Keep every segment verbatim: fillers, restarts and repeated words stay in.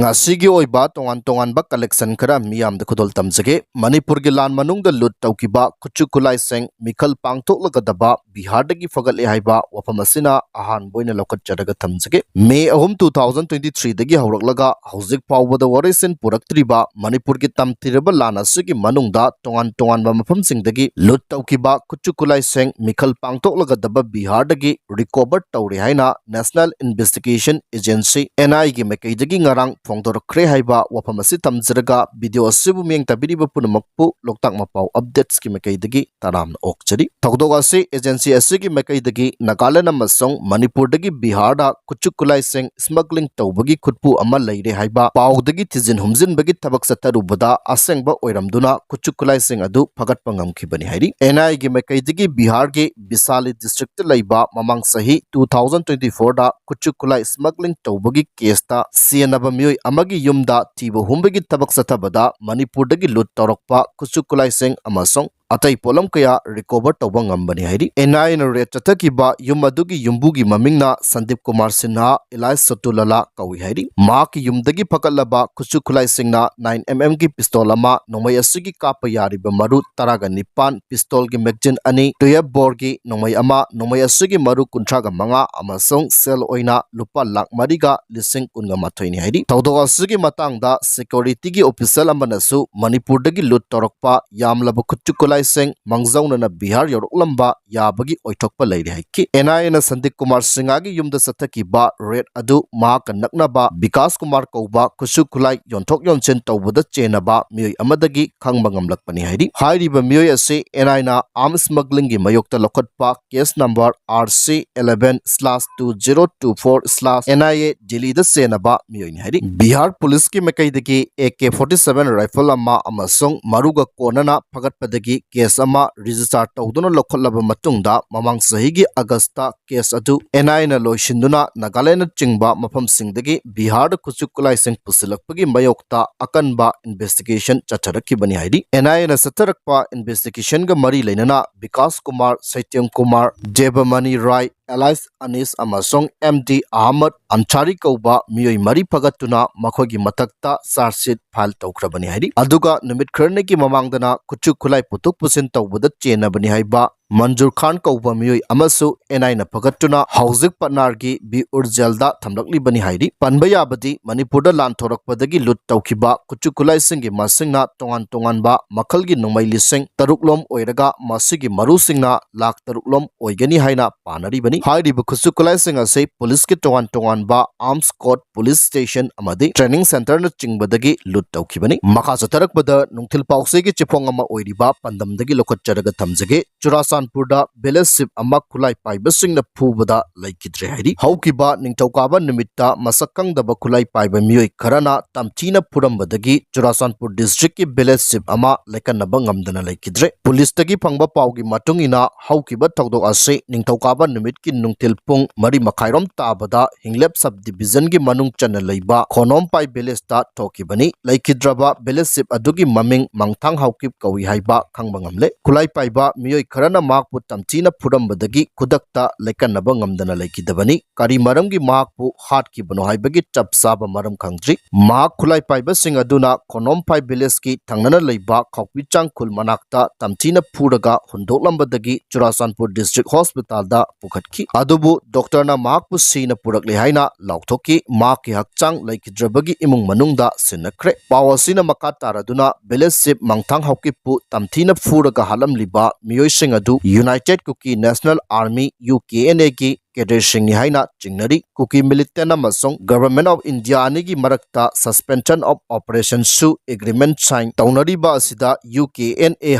ꯑꯁꯤꯒꯤ ꯑꯣꯏꯕ ꯇꯣꯉꯥꯟ ꯇꯣꯉꯥꯟꯕ collection ꯈꯔ ꯃꯤꯌꯥꯝꯗ ꯈꯨꯗꯣꯜ ꯇꯝꯖꯒꯦ꯫ ꯃꯅꯤꯄꯨꯔꯒꯤ ꯂꯥꯟ ꯃꯅꯨꯡꯗ ꯂꯨꯠ ꯇꯧꯈꯤꯕ ꯈꯨꯠꯁꯨ ꯈꯨꯠꯂꯥꯏꯁꯤꯡ ꯃꯤꯈꯜ ꯄꯥꯡꯊꯣꯛꯂꯒꯗꯕ ꯕꯤꯍꯥꯔꯗꯒꯤ ꯐꯒꯠꯂꯦ ꯍꯥꯏꯕ ꯋꯥꯐꯝ ꯑꯁꯤꯅ ꯑꯍꯥꯟꯕ ꯑꯣꯏꯅ ꯂꯧꯈꯠꯆꯔꯒ ꯊꯝꯖꯒꯦ꯫ ꯃꯦ ꯑꯍꯨꯝ, two thousand twenty three ꯗꯒꯤ ꯍꯧꯔꯛꯂꯒ ꯍꯧꯖꯤꯛ ꯐꯥꯎꯕꯗ ꯋꯥꯔꯦꯁꯤꯟ ꯄꯨꯔꯛꯇ꯭ꯔꯤꯕ ꯃꯅꯤꯄꯨꯔꯒꯤ ꯇꯝꯊꯤꯔꯕ ꯂꯥꯟ ꯑꯁꯤꯒꯤ ꯃꯅꯨꯡꯗ ꯇꯣꯉꯥꯟ ꯇꯣꯉꯥꯟꯕ ꯃꯐꯝꯁꯤꯡꯗꯒꯤ ꯂꯨꯠ ꯇꯧꯈꯤꯕ ꯈꯨꯠꯁꯨ ꯈꯨꯠꯂꯥꯏꯁꯤꯡ ꯃꯤꯈꯜ ꯄꯥꯡꯊꯣꯛꯂꯒꯗꯕ ꯕꯤꯍꯥꯔꯗꯒꯤ recover ꯇꯧꯔꯦ ꯍꯥꯏꯅ National Investigation Agency, N I A ꯒꯤ ꯃꯥꯏꯀꯩꯗꯒꯤ ꯉꯔꯥꯡ ꯐꯣꯡꯗꯣꯔꯛꯈ꯭ꯔꯦ ꯍꯥꯏꯕ ꯋꯥꯐꯝ ꯑꯁꯤ ꯊꯝꯖꯔꯒ, video ꯑꯁꯤꯕꯨ ꯃꯤꯠꯌꯦꯡ ꯇꯥꯕꯤꯔꯤꯕ ꯄꯨꯝꯅꯃꯛꯄꯨ ꯂꯣꯛꯇꯥꯛ ꯃꯄꯥꯎ updates ꯀꯤ ꯃꯥꯏꯀꯩꯗꯒꯤ ꯇꯔꯥꯝꯅ ꯑꯣꯛꯆꯔꯤ꯫ ꯊꯧꯗꯣꯛ ꯑꯁꯤ agency ꯑꯁꯤꯒꯤ ꯃꯥꯏꯀꯩꯗꯒꯤ ꯅꯥꯒꯥꯂꯦꯟ ꯑꯃꯁꯨꯡ ꯃꯅꯤꯄꯨꯔꯗꯒꯤ ꯕꯤꯍꯥꯔꯗ ꯈꯨꯠꯁꯨ ꯈꯨꯠꯂꯥꯏꯁꯤꯡ smuggling ꯇꯧꯕꯒꯤ ꯈꯨꯠꯄꯨ ꯑꯃ ꯂꯩꯔꯦ ꯍꯥꯏꯕ ꯄꯥꯎꯗꯒꯤ ꯊꯤꯖꯤꯟ ꯍꯨꯝꯖꯤꯟꯕꯒꯤ ꯊꯕꯛ ꯆꯠꯊꯔꯨꯕꯗ ꯑꯁꯦꯡꯕ ꯑꯣꯏꯔꯝꯗꯨꯅ ꯈꯨꯠꯁꯨ ꯈꯨꯠꯂꯥꯏꯁꯤꯡ ꯑꯗꯨ ꯐꯒꯠꯄ ꯉꯝꯈꯤꯕꯅꯤ ꯍꯥꯏꯔꯤ꯫ N I A ꯒꯤ ꯃꯥꯏꯀꯩꯗꯒꯤ ꯕꯤꯍꯥꯔꯒꯤ ꯕꯤꯁꯥꯂꯤ district ꯇ ꯂꯩꯕ ꯃꯃꯥꯡ ꯆꯍꯤ two thousand twenty four ꯗ ꯈꯨꯠꯁꯨ ꯈꯨꯠꯂꯥꯏ smuggling ꯇꯧꯕꯒꯤ case ꯇ ꯆꯦꯟꯅꯕ ꯃꯤꯑꯣꯏ ꯑꯃꯒꯤ ꯌꯨꯝꯗ ꯊꯤꯕ ꯍꯨꯝꯕꯒꯤ ꯊꯕꯛ ꯆꯠꯊꯕꯗ ꯃꯅꯤꯄꯨꯔꯗꯒꯤ ꯂꯨꯠ ꯇꯧꯔꯛꯄ ꯈꯨꯠꯁꯨ ꯈꯨꯠꯂꯥꯏꯁꯤꯡ ꯑꯃꯁꯨꯡ ꯑꯇꯩ ꯄꯣꯠꯂꯝ ꯀꯌꯥ recover ꯇꯧꯕ ꯉꯝꯕꯅꯤ ꯍꯥꯏꯔꯤ꯫ N I A ꯅ raid ꯆꯠꯊꯈꯤꯕ ꯌꯨꯝ ꯑꯗꯨꯒꯤ ꯌꯨꯝꯕꯨꯒꯤ ꯃꯃꯤꯡꯅ ꯁꯟꯗꯤꯞ ꯀꯨꯃꯥꯔ ꯁꯤꯟꯍꯥ alias ꯁꯣꯇꯨ ꯂꯥꯂꯥ ꯀꯧꯏ ꯍꯥꯏꯔꯤ꯫ ꯃꯍꯥꯛꯀꯤ ꯌꯨꯝꯗꯒꯤ ꯐꯒꯠꯂꯕ ꯈꯨꯠꯁꯨ ꯈꯨꯠꯂꯥꯏꯁꯤꯡꯅ nine M M ꯒꯤ pistol ꯑꯃ, ꯅꯣꯡꯃꯩ ꯑꯁꯤꯒꯤ ꯀꯥꯞꯄ ꯌꯥꯔꯤꯕ ꯃꯔꯨ ꯇꯔꯥꯒ ꯅꯤꯄꯥꯟ, pistol ꯒꯤ magazine ꯑꯅꯤ, twelve bore ꯒꯤ ꯅꯣꯡꯃꯩ ꯑꯃ, ꯅꯣꯡꯃꯩ ꯑꯁꯤꯒꯤ ꯃꯔꯨ ꯀꯨꯟꯊ꯭ꯔꯥꯒ ꯃꯉꯥ ꯑꯃꯁꯨꯡ ꯁꯦꯜ ꯑꯣꯏꯅ ꯂꯨꯄꯥ ꯂꯥꯈ ꯃꯔꯤꯒ ꯂꯤꯁꯤꯡ ꯀꯨꯟꯒ ꯃꯥꯊꯣꯏꯅꯤ ꯍꯥꯏꯔꯤ꯫ ꯊꯧꯗꯣꯛ ꯑꯁꯤꯒꯤ ꯃꯇꯥꯡꯗ security ꯒꯤ official ꯑꯃꯅꯁꯨ ꯃꯅꯤꯄꯨꯔꯗꯒꯤ ꯂꯨꯠ ꯇꯧꯔꯛꯄ ꯌꯥꯝꯂꯕ ꯈꯨꯠꯁꯨ ꯈꯨꯠꯂꯥꯏꯁꯤꯡ ꯃꯥꯡꯖꯧꯅꯅ ꯕꯤꯍꯥꯔ ꯌꯧꯔꯛꯂꯝꯕ ꯌꯥꯕꯒꯤ ꯑꯣꯏꯊꯣꯛꯄ ꯂꯩꯔꯦ ꯍꯥꯏꯈꯤ꯫ N I A ꯅ ꯁꯟꯗꯤꯞ ꯀꯨꯃꯥꯔ ꯁꯤꯡꯍꯥꯒꯤ ꯌꯨꯝꯗ ꯆꯠꯊꯈꯤꯕ raid ꯑꯗꯨ ꯃꯍꯥꯛꯀ ꯅꯛꯅꯕ ꯕꯤꯀꯥꯁ ꯀꯨꯃꯥꯔ ꯀꯧꯕ ꯈꯨꯠꯁꯨ ꯈꯨꯠꯂꯥꯏ ꯌꯣꯟꯊꯣꯛ ꯌꯣꯟꯁꯤꯟ ꯇꯧꯕꯗ ꯆꯦꯟꯅꯕ ꯃꯤꯑꯣꯏ ꯑꯃꯗꯒꯤ ꯈꯪꯕ ꯉꯝꯂꯛꯄꯅꯤ ꯍꯥꯏꯔꯤ꯫ ꯍꯥꯏꯔꯤꯕ ꯃꯤꯑꯣꯏ ꯑꯁꯤ N I A ꯅ arms smuggling ꯒꯤ ꯃꯥꯌꯣꯛꯇ ꯂꯧꯈꯠꯄ case number R C eleven slash two zero two four slash N I A ꯗꯤꯜꯂꯤꯗ ꯆꯦꯟꯅꯕ ꯃꯤꯑꯣꯏꯅꯤ ꯍꯥꯏꯔꯤ꯫ ꯕꯤꯍꯥꯔ ꯄꯨꯂꯤꯁꯀꯤ ꯃꯥꯏꯀꯩꯗꯒꯤ A K forty seven rifle ꯑꯃ ꯑꯃꯁꯨꯡ ꯃꯔꯨꯒ ꯀꯣꯟꯅꯅ ꯐꯒꯠꯄꯗꯒꯤ case ꯑꯃ register ꯇꯧꯗꯨꯅ ꯂꯧꯈꯠꯂꯕ ꯃꯇꯨꯡꯗ, ꯃꯃꯥꯡ ꯆꯍꯤꯒꯤ August ꯇ case ꯑꯗꯨ N I A ꯅ ꯂꯣꯏꯁꯤꯟꯗꯨꯅ ꯅꯥꯒꯥꯂꯦꯟꯅꯆꯤꯡꯕ ꯃꯐꯝꯁꯤꯡꯗꯒꯤ ꯕꯤꯍꯥꯔꯗ ꯈꯨꯠꯁꯨ ꯈꯨꯠꯂꯥꯏꯁꯤꯡ ꯄꯨꯁꯤꯜꯂꯛꯄꯒꯤ ꯃꯥꯌꯣꯛꯇ ꯑꯀꯟꯕ investigation ꯆꯠꯊꯔꯛꯈꯤꯕꯅꯤ ꯍꯥꯏꯔꯤ꯫ N I A ꯅ ꯆꯠꯊꯔꯛꯄ investigation ꯒ ꯃꯔꯤ ꯂꯩꯅꯅ ꯕꯤꯀꯥꯁ ꯀꯨꯃꯥꯔ, ꯁꯩꯇ꯭ꯌꯝ ꯀꯨꯃꯥꯔ, ꯗꯦꯕꯃꯅꯤ ꯔꯥꯏ, ꯑꯦꯂꯥꯏꯁ ꯑꯅꯤꯁ ꯑꯃꯁꯨꯡ ꯑꯦꯝ ꯗꯤ ꯑꯍꯃꯗ ꯑꯟꯁꯥꯔꯤ ꯀꯧꯕ ꯃꯤꯑꯣꯏ ꯃꯔꯤ ꯐꯒꯠꯇꯨꯅ ꯃꯈꯣꯏꯒꯤ ꯃꯊꯛꯇ ꯆꯥꯔꯖ ꯁꯤꯠ ꯐꯥꯏꯜ ꯇꯧꯈ꯭ꯔꯕꯅꯤ ꯍꯥꯏꯔꯤ꯫ ꯑꯗꯨꯒ ꯅꯨꯃꯤꯠ ꯈꯔꯅꯤꯒꯤ ꯃꯃꯥꯡꯗꯅ ꯈꯨꯠꯁꯨ ꯈꯨꯠꯂꯥꯏ ꯄꯨꯊꯣꯛ ꯄꯨꯁꯤꯟ ꯇꯧꯕꯗ ꯆꯦꯟꯅꯕꯅꯤ ꯍꯥꯏꯕ ꯃꯟꯖꯨꯔ ꯈꯥꯟ ꯀꯧꯕ ꯃꯤꯑꯣꯏ ꯑꯃꯁꯨ ꯑꯦꯟ ꯑꯥꯏꯅ ꯐꯒꯠꯇꯨꯅ ꯍꯧꯖꯤꯛ ꯄꯠꯅꯥꯔꯒꯤ ꯕꯤꯎꯔ ꯖꯦꯜꯗ ꯊꯝꯂꯛꯂꯤꯕꯅꯤ ꯍꯥꯏꯔꯤ꯫ ꯄꯟꯕ ꯌꯥꯕꯗꯤ ꯃꯅꯤꯄꯨꯔꯗ ꯂꯥꯟ ꯊꯣꯔꯛꯄꯗꯒꯤ ꯂꯨꯠ ꯇꯧꯈꯤꯕ ꯈꯨꯠꯁꯨ ꯈꯨꯠꯂꯥꯏꯁꯤꯡꯒꯤ ꯃꯁꯤꯡꯅ ꯇꯣꯉꯥꯟ ꯇꯣꯉꯥꯟꯕ ꯃꯈꯜꯒꯤ ꯅꯣꯡꯃꯩ ꯂꯤꯁꯤꯡ ꯇꯔꯨꯛ ꯂꯣꯝ ꯑꯣꯏꯔꯒ ꯃꯁꯤꯒꯤ ꯃꯔꯨꯁꯤꯡꯅ ꯂꯥꯈ ꯇꯔꯨꯛ ꯂꯣꯝ ꯑꯣꯏꯒꯅꯤ ꯍꯥꯏꯅ ꯄꯥꯅꯔꯤꯕꯅꯤ꯫ ꯍꯥꯏꯔꯤꯕ ꯈꯨꯠꯁꯨ ꯈꯨꯠꯂꯥꯏꯁꯤꯡ ꯑꯁꯤ ꯄꯨꯂꯤꯁꯀꯤ ꯇꯣꯉꯥꯟ ꯇꯣꯉꯥꯟꯕ ꯑꯥꯔꯝꯁ ꯀꯣꯔꯠ, ꯄꯨꯂꯤꯁ ꯁ꯭ꯇꯦꯁꯟ ꯑꯃꯗꯤ ꯇ꯭ꯔꯦꯅꯤꯡ ꯁꯦꯟꯇꯔꯅꯆꯤꯡꯕꯗꯒꯤ ꯂꯨꯠ ꯇꯧꯈꯤꯕꯅꯤ꯫ ꯃꯈꯥ ꯆꯠꯊꯔꯛꯄꯗ ꯅꯨꯡꯊꯤꯜ ꯄꯥꯎꯆꯦꯒꯤ ꯆꯦꯐꯣꯡ ꯑꯃ ꯑꯣꯏꯔꯤꯕ ꯄꯥꯟꯗꯝꯗꯒꯤ ꯂꯧꯈꯠꯆꯔꯒ ꯊꯝꯖꯒꯦ꯫ ꯆꯨꯔꯥꯆꯥꯟꯄꯨꯔꯗ ꯚꯤꯂꯦꯖ ꯆꯤꯐ ꯑꯃ ꯈꯨꯠꯂꯥꯏ ꯄꯥꯏꯕꯁꯤꯡꯅ ꯐꯨꯕꯗ ꯂꯩꯈꯤꯗ꯭ꯔꯦ ꯍꯥꯏꯔꯤ꯫ ꯍꯧꯈꯤꯕ ꯅꯤꯡꯊꯧꯀꯥꯕ ꯅꯨꯃꯤꯠꯇ ꯃꯁꯛ ꯈꯪꯗꯕ ꯈꯨꯠꯂꯥꯏ ꯄꯥꯏꯕ ꯃꯤꯑꯣꯏ ꯈꯔꯅ ꯇꯝꯊꯤꯅ ꯐꯨꯔꯝꯕꯗꯒꯤ ꯆꯨꯔꯥꯆꯥꯟꯄꯨꯔ ꯗꯤꯁꯇ꯭ꯔꯤꯛꯀꯤ ꯚꯤꯂꯦꯖ ꯆꯤꯐ ꯑꯃ ꯂꯩꯀꯟꯅꯕ ꯉꯝꯗꯅ ꯂꯩꯈꯤꯗ꯭ꯔꯦ꯫ ꯄꯨꯂꯤꯁꯇꯒꯤ ꯐꯪꯕ ꯄꯥꯎꯒꯤ ꯃꯇꯨꯡ ꯏꯟꯅ ꯍꯧꯈꯤꯕ ꯊꯧꯗꯣꯛ ꯑꯁꯤ ꯅꯤꯡꯊꯧꯀꯥꯕ ꯅꯨꯃꯤꯠꯀꯤ ꯅꯨꯡꯊꯤꯜ ꯄꯨꯡ ꯃꯔꯤ ꯃꯈꯥꯏꯔꯣꯝ ꯇꯥꯕꯗ ꯍꯤꯡꯂꯦꯞ ꯁꯕ ꯗꯤꯕꯤꯖꯟꯒꯤ ꯃꯅꯨꯡ ꯆꯟꯅ ꯂꯩꯕ ꯈꯣꯅꯣꯝꯄꯥꯏ ꯚꯤꯂꯦꯖꯇ ꯊꯣꯛꯈꯤꯕꯅꯤ꯫ ꯂꯩꯈꯤꯗ꯭ꯔꯕ ꯚꯤꯂꯦꯖ ꯆꯤꯐ ꯑꯗꯨꯒꯤ ꯃꯃꯤꯡ ꯃꯪꯊꯥꯡ ꯍꯥꯎꯀꯤꯞ ꯀꯧꯏ ꯍꯥꯏꯕ ꯈꯪꯕ ꯉꯝꯂꯦ꯫ ꯈꯨꯠꯂꯥꯏ ꯄꯥꯏꯕ ꯃꯤꯑꯣꯏ ꯈꯔꯅ ꯃꯍꯥꯛꯄꯨ ꯇꯝꯊꯤꯅ ꯐꯨꯔꯝꯕꯗꯒꯤ ꯈꯨꯗꯛꯇ ꯂꯩꯀꯟꯅꯕ ꯉꯝꯗꯅ ꯂꯩꯈꯤꯗꯕꯅꯤ꯫ ꯀꯔꯤ ꯃꯔꯝꯒꯤ ꯃꯍꯥꯛꯄꯨ ꯍꯥꯠꯈꯤꯕꯅꯣ ꯍꯥꯏꯕꯒꯤ ꯆꯞ ꯆꯥꯕ ꯃꯔꯝ ꯈꯪꯗ꯭ꯔꯤ꯫ ꯃꯍꯥꯛ ꯈꯨꯠꯂꯥꯏ ꯄꯥꯏꯕꯁꯤꯡ ꯑꯗꯨꯅ ꯈꯣꯅꯣꯝꯐꯥꯏ ꯚꯤꯂꯦꯖꯀꯤ ꯊꯪꯅꯅ ꯂꯩꯕ ꯈꯥꯎꯄꯤꯆꯥꯡ ꯈꯨꯜ ꯃꯅꯥꯛꯇ ꯇꯝꯊꯤꯅ ꯐꯨꯔꯒ ꯍꯨꯟꯗꯣꯛꯂꯝꯕꯗꯒꯤ ꯆꯨꯔꯥꯆꯥꯟꯄꯨꯔ ꯗꯤꯁꯇ꯭ꯔꯤꯛ ꯍꯣꯁꯄꯤꯇꯥꯜꯗ ꯄꯨꯈꯠꯈꯤ꯫ ꯑꯗꯨꯕꯨ ꯗꯣꯛꯇꯔꯅ ꯃꯍꯥꯛꯄꯨ ꯁꯤꯅ ꯄꯨꯔꯛꯂꯦ ꯍꯥꯏꯅ ꯂꯥꯎꯊꯣꯛꯈꯤ꯫ ꯃꯍꯥꯛꯀꯤ ꯍꯛꯆꯥꯡ ꯂꯩꯈꯤꯗ꯭ꯔꯕꯒꯤ ꯏꯃꯨꯡ ꯃꯅꯨꯡꯗ ꯁꯤꯟꯅꯈ꯭ꯔꯦ꯫ ꯄꯥꯎ ꯑꯁꯤꯅ ꯃꯈꯥ ꯇꯥꯔꯗꯨꯅ ꯚꯤꯂꯦꯖ ꯆꯤꯐ ꯃꯪꯊꯥꯡ ꯍꯥꯎꯀꯤꯞꯄꯨ ꯇꯝꯊꯤꯅ ꯐꯨꯔꯒ ꯍꯥꯠꯂꯝꯂꯤꯕ ꯃꯤꯑꯣꯏꯁꯤꯡ ꯑꯗꯨ united Kuki national army, U K N ꯑꯦꯒꯤ ꯀꯦꯗꯔꯁꯤꯡꯅꯤ ꯍꯥꯏꯅ ꯆꯤꯡꯅꯔꯤ꯫ ꯀꯨꯀꯤ ꯃꯤꯂꯤꯇꯦꯟ ꯑꯃꯁꯨꯡ ꯒꯚꯔꯟꯃꯦꯟꯠ ꯑꯣꯐ ꯏꯟꯗꯤꯌꯥ ꯑꯅꯤꯒꯤ ꯃꯔꯛꯇ ꯁꯁꯄꯦꯟꯁꯟ ꯑꯣꯐ ꯑꯣꯄꯔꯦꯁꯟꯁꯨ ꯑꯦꯒ꯭ꯔꯤꯃꯦꯟꯠ ꯁꯥꯏꯟ ꯇꯧꯅꯔꯤꯕ ꯑꯁꯤꯗ ꯌꯨ ꯀꯦ ꯑꯦꯟ ꯑꯦ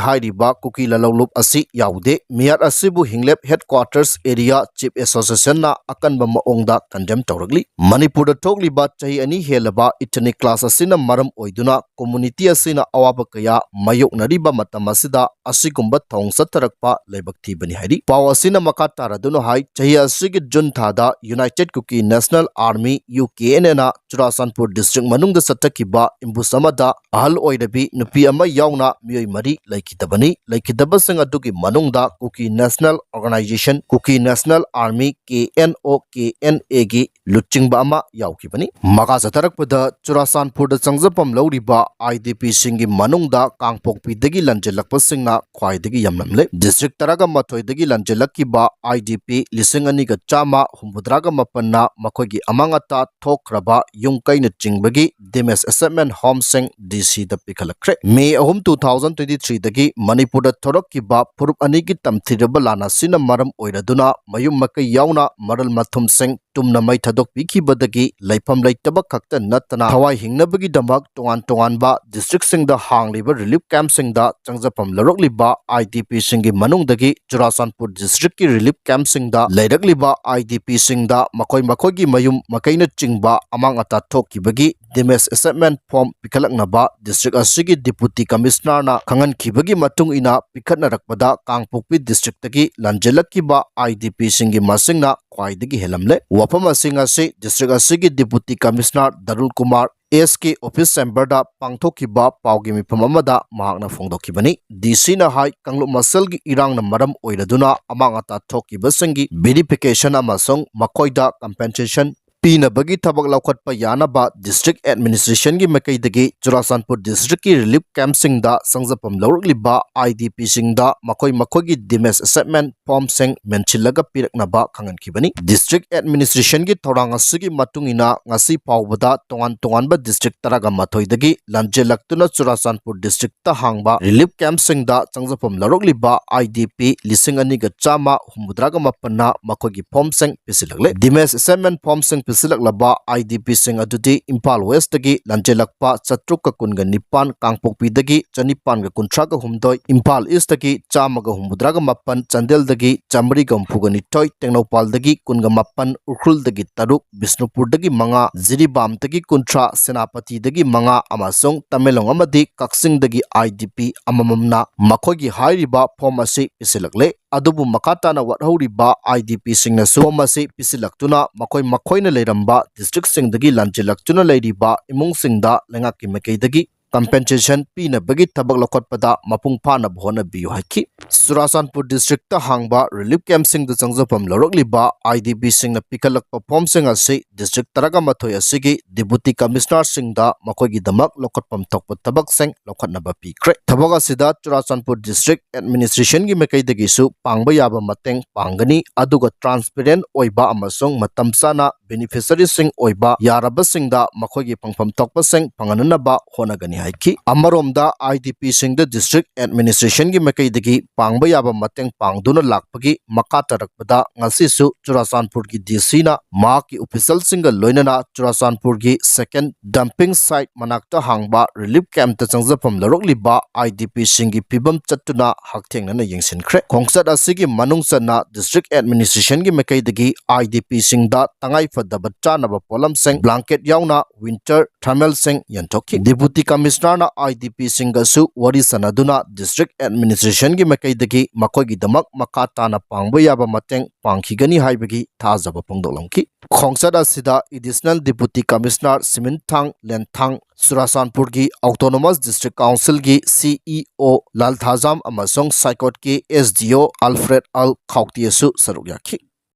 ꯍꯥꯏꯔꯤꯕ ꯀꯨꯀꯤ ꯂꯂꯧꯂꯨꯞ ꯑꯁꯤ ꯌꯥꯎꯗꯦ꯫ ꯃꯤꯍꯥꯠ ꯑꯁꯤꯕꯨ ꯍꯤꯡꯂꯦꯞ ꯍꯦꯗꯀ꯭ꯋꯥꯇꯔꯁ ꯑꯦꯔꯤꯌꯥ ꯆꯤꯐ ꯑꯦꯁꯣꯁꯤꯌꯦꯁꯟꯅ ꯑꯀꯟꯕ ꯃꯑꯣꯡꯗ ꯀꯟꯗꯦꯝ ꯇꯧꯔꯛꯂꯤ꯫ ꯃꯅꯤꯄꯨꯔꯗ ꯊꯣꯛꯂꯤꯕ ꯆꯍꯤ ꯑꯅꯤ ꯍꯦꯜꯂꯕ ꯏꯊꯅꯤꯛ ꯀ꯭ꯂꯥꯁ ꯑꯁꯤꯅ ꯃꯔꯝ ꯑꯣꯏꯗꯨꯅ ꯀꯝꯃꯨꯅꯤꯇꯤ ꯑꯁꯤꯅ ꯑꯋꯥꯕ ꯀꯌꯥ ꯃꯥꯌꯣꯛꯅꯔꯤꯕ ꯃꯇꯝ ꯑꯁꯤꯗ ꯑꯁꯤꯒꯨꯝꯕ ꯊꯧꯑꯣꯡ ꯆꯠꯊꯔꯛꯄ ꯂꯥꯏꯕꯛ ꯊꯤꯕꯅꯤ ꯍꯥꯏꯔꯤ꯫ ꯄꯥꯎ ꯑꯁꯤꯅ ꯃꯈꯥ ꯇꯥꯔꯗꯨꯅ ꯍꯥꯏ, ꯆꯍꯤ ꯑꯁꯤ ꯒꯤ ꯖꯨꯟ ꯊꯥꯗ United Kuki National Army, U K N A ꯅ ꯆꯨꯔꯥꯆꯥꯟꯄꯨꯔ ꯗꯤꯁꯇ꯭ꯔꯤꯛ ꯃꯅꯨꯡꯗ ꯆꯠꯊꯈꯤꯕ ambush ꯑꯃꯗ ꯑꯍꯜ ꯑꯣꯏꯔꯕꯤ ꯅꯨꯄꯤ ꯑꯃ ꯌꯥꯎꯅ ꯃꯤꯑꯣꯏ ꯃꯔꯤ ꯂꯩꯈꯤꯗꯕꯅꯤ꯫ ꯂꯩꯈꯤꯗꯕꯁꯤꯡ ꯑꯗꯨꯒꯤ ꯃꯅꯨꯡꯗ Kuki National Organization, Kuki National Army, K N O K N A ꯒꯤ ꯂꯨꯆꯤꯡꯕ ꯑꯃ ꯌꯥꯎꯈꯤꯕꯅꯤ꯫ ꯃꯈꯥ ꯆꯠꯊꯔꯛꯄꯗ ꯆꯨꯔꯥꯆꯥꯟꯄꯨꯔꯗ ꯆꯪꯖꯐꯝ ꯂꯧꯔꯤꯕ I D P ꯁꯤꯡꯒꯤ ꯃꯅꯨꯡꯗ ꯀꯥꯡꯄꯣꯛꯄꯤꯗꯒꯤ ꯂꯥꯟꯖꯦꯜꯂꯛꯄꯁꯤꯡꯅ ꯈ꯭ꯋꯥꯏꯗꯒꯤ ꯌꯥꯝꯂꯝꯂꯦ꯫ ꯗꯤꯁꯇ꯭ꯔꯤꯛ ꯇꯔꯥꯒ ꯃꯥꯊꯣꯏꯗꯒꯤ ꯂꯥꯟꯖꯦꯜꯂꯛꯈꯤꯕ I D P ꯂꯤꯁꯤꯡ ꯑꯅꯤꯒ ꯆꯥꯝꯃ ꯍꯨꯝꯐꯨꯇꯔꯥꯒ ꯃꯥꯄꯟꯅ ꯃꯈꯣꯏꯒꯤ ꯑꯃꯥꯡ ꯑꯇꯥ ꯊꯣꯛꯈ꯭ꯔꯕ ꯌꯨꯝ ꯀꯩꯅꯆꯤꯡꯕꯒꯤ Damage Assessment Home ꯁꯤꯡ D C ꯗ ꯄꯤꯈꯠꯂꯛꯈ꯭ꯔꯦ꯫ May ꯑꯍꯨꯝ, two thousand twenty three ꯗꯒꯤ ꯃꯅꯤꯄꯨꯔꯗ ꯊꯣꯔꯛꯈꯤꯕ ꯐꯨꯔꯨꯞ ꯑꯅꯤꯒꯤ ꯇꯝꯊꯤꯔꯕ ꯂꯥꯟ ꯑꯁꯤꯅ ꯃꯔꯝ ꯑꯣꯏꯔꯗꯨꯅ ꯃꯌꯨꯝ ꯃꯀꯩ ꯌꯥꯎꯅ ꯃꯔꯜ ꯃꯊꯨꯝꯁꯤꯡ ꯇꯨꯝꯅ ꯃꯩ ꯊꯥꯗꯣꯛꯄꯤꯈꯤꯕꯗꯒꯤ ꯂꯩꯐꯝ ꯂꯩꯇꯕ ꯈꯛꯇ ꯅꯠꯇꯅ ꯊꯋꯥꯏ ꯍꯤꯡꯅꯕꯒꯤꯗꯃꯛ ꯇꯣꯉꯥꯟ ꯇꯣꯉꯥꯟꯕ ꯗꯤꯁꯇ꯭ꯔꯤꯛꯁꯤꯡꯗ ꯍꯥꯡꯂꯤꯕ ꯔꯤꯂꯤꯐ ꯀꯦꯝꯞꯁꯤꯡꯗ ꯆꯪꯖꯐꯝ ꯂꯧꯔꯛꯂꯤꯕ I D P ꯁꯤꯡꯒꯤ ꯃꯅꯨꯡꯗꯒꯤ ꯆꯨꯔꯥꯆꯥꯟꯄꯨꯔ ꯗꯤꯁꯇ꯭ꯔꯤꯛꯀꯤ ꯔꯤꯂꯤꯐ ꯀꯦꯝꯞꯁꯤꯡꯗ ꯂꯩꯔꯛꯂꯤꯕ I D P ꯁꯤꯡꯗ ꯃꯈꯣꯏ ꯃꯈꯣꯏꯒꯤ ꯃꯌꯨꯝ ꯃꯀꯩꯅꯆꯤꯡꯕ ꯑꯃꯥꯡ ꯑꯇꯥ ꯊꯣꯛꯈꯤꯕꯒꯤ Damage Assessment Form ꯄꯤꯈꯠꯂꯛꯅꯕ ꯗꯤꯁꯇ꯭ꯔꯤꯛ ꯑꯁꯤꯒꯤ ꯗꯤꯄꯨꯇꯤ ꯀꯃꯤꯁꯅꯔꯅ ꯈꯪꯍꯟꯈꯤꯕꯒꯤ ꯃꯇꯨꯡ ꯏꯟꯅ ꯄꯤꯈꯠꯅꯔꯛꯄꯗ ꯀꯥꯡꯄꯣꯛꯄꯤ ꯗꯤꯁꯇ꯭ꯔꯤꯛꯇꯒꯤ ꯂꯥꯟꯖꯦꯜꯂꯛꯈꯤꯕ I D P ꯁꯤꯡꯒꯤ ꯃꯁꯤꯡꯅ ꯈ꯭ꯋꯥꯏꯗꯒꯤ ꯍꯦꯜꯂꯝꯂꯦ꯫ ꯋꯥꯐꯝ ꯑꯁꯤꯡ ꯑꯁꯤ ꯗꯤꯁꯇ꯭ꯔꯤꯛ ꯑꯁꯤꯒꯤ ꯗꯤꯄꯨꯇꯤ ꯀꯃꯤꯁꯅꯔ ꯗꯔꯨꯜ ꯀꯨꯃꯥꯔ S ꯀꯤ ꯑꯣꯐꯤꯁ ꯆꯦꯝꯕꯔꯗ ꯄꯥꯡꯊꯣꯛꯈꯤꯕ ꯄꯥꯎꯒꯤ ꯃꯤꯐꯝ ꯑꯃꯗ ꯃꯍꯥꯛꯅ ꯐꯣꯡꯗꯣꯛꯈꯤꯕꯅꯤ꯫ D C ꯅ ꯍꯥꯏ, ꯀꯥꯡꯂꯨꯞ ꯃꯁꯦꯜꯒꯤ ꯏꯔꯥꯡꯅ ꯃꯔꯝ ꯑꯣꯏꯔꯗꯨꯅ ꯑꯃꯥꯡ ꯑꯇꯥ ꯊꯣꯛꯈꯤꯕꯁꯤꯡꯒꯤ verification ꯑꯃꯁꯨꯡ ꯃꯈꯣꯏꯗ compensation ꯄꯤꯅꯕꯒꯤ ꯊꯕꯛ ꯂꯧꯈꯠꯄ ꯌꯥꯅꯕ ꯗꯤꯁꯇ꯭ꯔꯤꯛ ꯑꯦꯗꯃꯤꯅꯤꯁꯇ꯭ꯔꯦꯁꯟꯒꯤ ꯃꯥꯏꯀꯩꯗꯒꯤ ꯆꯨꯔꯥꯆꯥꯟꯄꯨꯔ ꯗꯤꯁꯇ꯭ꯔꯤꯛꯀꯤ ꯔꯤꯂꯤꯐ ꯀꯦꯝꯞꯁꯤꯡꯗ ꯆꯪꯖꯐꯝ ꯂꯧꯔꯛꯂꯤꯕ I D P ꯁꯤꯡꯗ ꯃꯈꯣꯏ ꯃꯈꯣꯏꯒꯤ Damage Assessment Form ꯁꯤꯡ ꯃꯦꯟꯁꯤꯜꯂꯒ ꯄꯤꯔꯛꯅꯕ ꯈꯪꯍꯟꯈꯤꯕꯅꯤ꯫ ꯗꯤꯁꯇ꯭ꯔꯤꯛ ꯑꯦꯗꯃꯤꯅꯤꯁꯇ꯭ꯔꯦꯁꯟꯒꯤ ꯊꯧꯔꯥꯡ ꯑꯁꯤꯒꯤ ꯃꯇꯨꯡ ꯏꯟꯅ ꯉꯁꯤ ꯐꯥꯎꯕꯗ ꯇꯣꯉꯥꯟ ꯇꯣꯉꯥꯟꯕ ꯗꯤꯁꯇ꯭ꯔꯤꯛ ꯇꯔꯥꯒ ꯃꯥꯊꯣꯏꯗꯒꯤ ꯂꯥꯟꯖꯦꯜꯂꯛꯇꯨꯅ ꯆꯨꯔꯥꯆꯥꯟꯄꯨꯔ ꯗꯤꯁꯇ꯭ꯔꯤꯛꯇ ꯍꯥꯡꯕ ꯔꯤꯂꯤꯐ ꯀꯦꯝꯞꯁꯤꯡꯗ ꯆꯪꯖꯐꯝ ꯂꯧꯔꯛꯂꯤꯕ I D P ꯂꯤꯁꯤꯡ ꯑꯅꯤꯒ ꯆꯥꯝꯃ ꯍꯨꯝꯐꯨꯇꯔꯥꯒ ꯃꯥꯄꯟꯅ ꯃꯈꯣꯏꯒꯤ ꯐꯣꯔꯝꯁꯤꯡ ꯄꯤꯁꯤꯜꯂꯛꯂꯦ꯫ Damage Assessment Form ꯁꯤꯡ ꯄꯤꯁꯤꯜꯂꯛꯂꯕ IDPꯁꯤꯡ ꯑꯗꯨꯗꯤ ꯏꯝꯐꯥꯜ ꯋꯦꯁꯇꯒꯤ ꯂꯥꯟꯖꯦꯜꯂꯛꯄ ꯆꯥꯇ꯭ꯔꯨꯛꯀ ꯀꯨꯟꯒ ꯅꯤꯄꯥꯟ, ꯀꯥꯡꯄꯣꯛꯄꯤꯗꯒꯤ ꯆꯅꯤꯄꯥꯟꯒ ꯀꯨꯟꯊ꯭ꯔꯥꯒ ꯍꯨꯝꯗꯣꯏ, ꯏꯝꯐꯥꯜ ꯏꯁꯇꯒꯤ ꯆꯥꯝꯃꯒ ꯍꯨꯝꯐꯨꯇꯔꯥꯒ ꯃꯥꯄꯟ, ꯆꯥꯟꯗꯦꯜꯗꯒꯤ ꯆꯥꯃꯔꯤꯒ ꯍꯨꯝꯐꯨꯒ ꯅꯤꯊꯣꯏ, ꯇꯦꯡꯅꯧꯄꯥꯜꯗꯒꯤ ꯀꯨꯟꯒ ꯃꯥꯄꯟ, ꯎꯈ꯭ꯔꯨꯜꯗꯒꯤ ꯇꯔꯨꯛ, ꯕꯤꯁꯅꯨꯄꯨꯔꯗꯒꯤ ꯃꯉꯥ, ꯖꯤꯔꯤꯕꯥꯝꯗꯒꯤ ꯀꯨꯟꯊ꯭ꯔꯥ, ꯁꯦꯅꯥꯄꯇꯤꯗꯒꯤ ꯃꯉꯥ ꯑꯃꯁꯨꯡ ꯇꯃꯦꯡꯂꯣꯡ ꯑꯃꯗꯤ ꯀꯛꯆꯤꯡꯗꯒꯤ IDP ꯑꯃꯃꯝꯅ ꯃꯈꯣꯏꯒꯤ ꯍꯥꯏꯔꯤꯕ ꯐꯣꯝ ꯑꯁꯤ ꯄꯤꯁꯤꯜꯂꯛꯂꯦ꯫ ꯑꯗꯨꯕꯨ ꯃꯈꯥ ꯇꯥꯅ ꯋꯥꯠꯍꯧꯔꯤꯕ IDPꯁꯤꯡꯅꯁꯨ ꯐꯣꯝ ꯑꯁꯤ ꯄꯤꯁꯤꯜꯂꯛꯇꯨꯅ ꯃꯈꯣꯏ ꯃꯈꯣꯏꯅ ꯂꯩꯔꯝꯕ ꯗꯤꯁꯇ꯭ꯔꯤꯛꯁꯤꯡꯗꯒꯤ ꯂꯥꯟꯖꯦꯜꯂꯛꯇꯨꯅ ꯂꯩꯔꯤꯕ ꯏꯃꯨꯡꯁꯤꯡꯗ ꯂꯩꯉꯥꯛꯀꯤ ꯃꯥꯏꯀꯩꯗꯒꯤ ꯀꯝꯄꯦꯟꯁꯦꯁꯟ ꯄꯤꯅꯕꯒꯤ ꯊꯕꯛ ꯂꯧꯈꯠꯄꯗ ꯃꯄꯨꯡ ꯐꯥꯅꯕ ꯍꯣꯠꯅꯕꯤꯌꯨ ꯍꯥꯏꯈꯤ꯫ ꯆꯨꯔꯥꯆꯥꯟꯄꯨꯔ ꯗꯤꯁꯇ꯭ꯔꯤꯛꯇ ꯍꯥꯡꯕ ꯔꯤꯂꯤꯐ ꯀꯦꯝꯞꯁꯤꯡꯗ ꯆꯪꯖꯐꯝ ꯂꯧꯔꯛꯂꯤꯕ IDPꯁꯤꯡꯅ ꯄꯤꯈꯠꯂꯛꯄ ꯐꯣꯝꯁꯤꯡ ꯑꯁꯤ ꯗꯤꯁꯇ꯭ꯔꯤꯛ ꯇꯔꯥꯒ ꯃꯥꯊꯣꯏ ꯑꯁꯤꯒꯤ ꯗꯤꯄꯨꯇꯤ ꯀꯃꯤꯁꯅꯔꯁꯤꯡꯗ ꯃꯈꯣꯏꯒꯤꯗꯃꯛ ꯂꯧꯈꯠꯐꯝ ꯊꯣꯛꯄ ꯊꯕꯛꯁꯤꯡ ꯂꯧꯈꯠꯅꯕ ꯄꯤꯈ꯭ꯔꯦ꯫ ꯊꯕꯛ ꯑꯁꯤꯗ ꯆꯨꯔꯥꯆꯥꯟꯄꯨꯔ ꯗꯤꯁꯇ꯭ꯔꯤꯛ ꯑꯦꯗꯃꯤꯅꯤꯁꯇ꯭ꯔꯦꯁꯟꯒꯤ ꯃꯥꯏꯀꯩꯗꯒꯤꯁꯨ ꯄꯥꯡꯕ ꯌꯥꯕ ꯃꯇꯦꯡ ꯄꯥꯡꯒꯅꯤ, ꯑꯗꯨꯒ ꯇ꯭ꯔꯥꯟꯁꯄꯦꯔꯦꯟ ꯑꯣꯏꯕ ꯑꯃꯁꯨꯡ ꯃꯇꯝ ꯆꯥꯅ ꯕꯦꯅꯤꯐꯤꯁꯔꯤꯁꯤꯡ ꯑꯣꯏꯕ ꯌꯥꯔꯕꯁꯤꯡꯗ ꯃꯈꯣꯏꯒꯤ ꯐꯪꯐꯝ ꯊꯣꯛꯄꯁꯤꯡ ꯐꯪꯍꯟꯅꯕ ꯍꯣꯠꯅꯒꯅꯤ ꯍꯥꯏꯈꯤ꯫ ꯑꯃꯔꯣꯝꯗ, IDPꯁꯤꯡꯗ ꯗꯤꯁꯇ꯭ꯔꯤꯛ ꯑꯦꯗꯃꯤꯅꯤꯁꯇ꯭ꯔꯦꯁꯟꯒꯤ ꯃꯥꯏꯀꯩꯗꯒꯤ ꯄꯥꯡꯕ ꯌꯥꯕ ꯃꯇꯦꯡ ꯄꯥꯡꯗꯨꯅ ꯂꯥꯛꯄꯒꯤ ꯃꯈꯥ ꯇꯥꯔꯛꯄꯗ ꯉꯁꯤꯁꯨ ꯆꯨꯔꯥꯆꯥꯟꯄꯨꯔꯒꯤ DCꯅ ꯃꯍꯥꯛꯀꯤ ꯑꯣꯐꯤꯁꯤꯌꯦꯜꯁꯤꯡꯒ ꯂꯣꯏꯅꯅ ꯆꯨꯔꯥꯆꯥꯟꯄꯨꯔꯒꯤ ꯁꯦꯀꯦꯟ ꯗꯝꯄꯤꯡ ꯁꯥꯏꯠ ꯃꯅꯥꯛꯇ ꯍꯥꯡꯕ ꯔꯤꯂꯤꯐ ꯀꯦꯝꯞꯇ ꯆꯪꯖꯐꯝ ꯂꯧꯔꯛꯂꯤꯕ IDPꯁꯤꯡꯒꯤ ꯐꯤꯕꯝ ꯆꯠꯇꯨꯅ ꯍꯛꯊꯦꯡꯅꯅ ꯌꯦꯡꯁꯤꯟꯈ꯭ꯔꯦ꯫ ꯈꯣꯡꯆꯠ ꯑꯁꯤꯒꯤ ꯃꯅꯨꯡ ꯆꯟꯅ ꯗꯤꯁꯇ꯭ꯔꯤꯛ ꯑꯦꯗꯃꯤꯅꯤꯁꯇ꯭ꯔꯦꯁꯟꯒꯤ ꯃꯥꯏꯀꯩꯗꯒꯤ IDPꯁꯤꯡꯗ ꯇꯉꯥꯏꯐꯗꯕ ꯆꯥꯅꯕ ꯄꯣꯠꯂꯝꯁꯤꯡ, ꯕ꯭ꯂꯥꯡꯀꯦꯠ ꯌꯥꯎꯅ ꯋꯤꯟꯇꯔ ꯊꯔꯃꯦꯜꯁꯤꯡ ꯌꯦꯟꯊꯣꯛꯈꯤ꯫ ꯗꯤꯄꯨꯇꯤ ꯀꯃꯤꯁꯅꯔꯅ IDPꯁꯤꯡꯒꯁꯨ ꯋꯥꯔꯤ ꯁꯥꯟꯅꯗꯨꯅ ꯗꯤꯁꯇ꯭ꯔꯤꯛ ꯑꯦꯗꯃꯤꯅꯤꯁꯇ꯭ꯔꯦꯁꯟꯒꯤ ꯃꯥꯏꯀꯩꯗꯒꯤ ꯃꯈꯣꯏꯒꯤꯗꯃꯛ ꯃꯈꯥ ꯇꯥꯅ ꯄꯥꯡꯕ ꯌꯥꯕ ꯃꯇꯦꯡ ꯄꯥꯡꯈꯤꯒꯅꯤ ꯍꯥꯏꯕꯒꯤ ꯊꯥꯖꯕ ꯐꯣꯡꯗꯣꯛꯂꯝꯈꯤ꯫ ꯈꯣꯡꯆꯠ ꯑꯁꯤꯗ ꯑꯦꯗꯤꯁꯅꯦꯜ ꯗꯤꯄꯨꯇꯤ ꯀꯃꯤꯁꯅꯔ ꯁꯤꯃꯤꯟꯊꯥꯡ ꯂꯦꯟꯊꯥꯡ, ꯆꯨꯔꯥꯆꯥꯟꯄꯨꯔꯒꯤ ꯑꯣꯇꯣꯅꯣꯃꯁ ꯗꯤꯁꯇ꯭ꯔꯤꯛ ꯀꯥꯎꯟꯁꯤꯜꯒꯤ CEO ꯂꯥꯜꯊꯥꯖꯥꯝ ꯑꯃꯁꯨꯡ ꯁꯥꯏꯀꯣꯠꯀꯤ SDO ꯑꯜꯐ꯭ꯔꯦꯗ ꯑꯜ ꯈꯥꯎꯇꯤꯌꯁꯨ ꯁꯔꯨꯛ ꯌꯥꯈꯤ꯫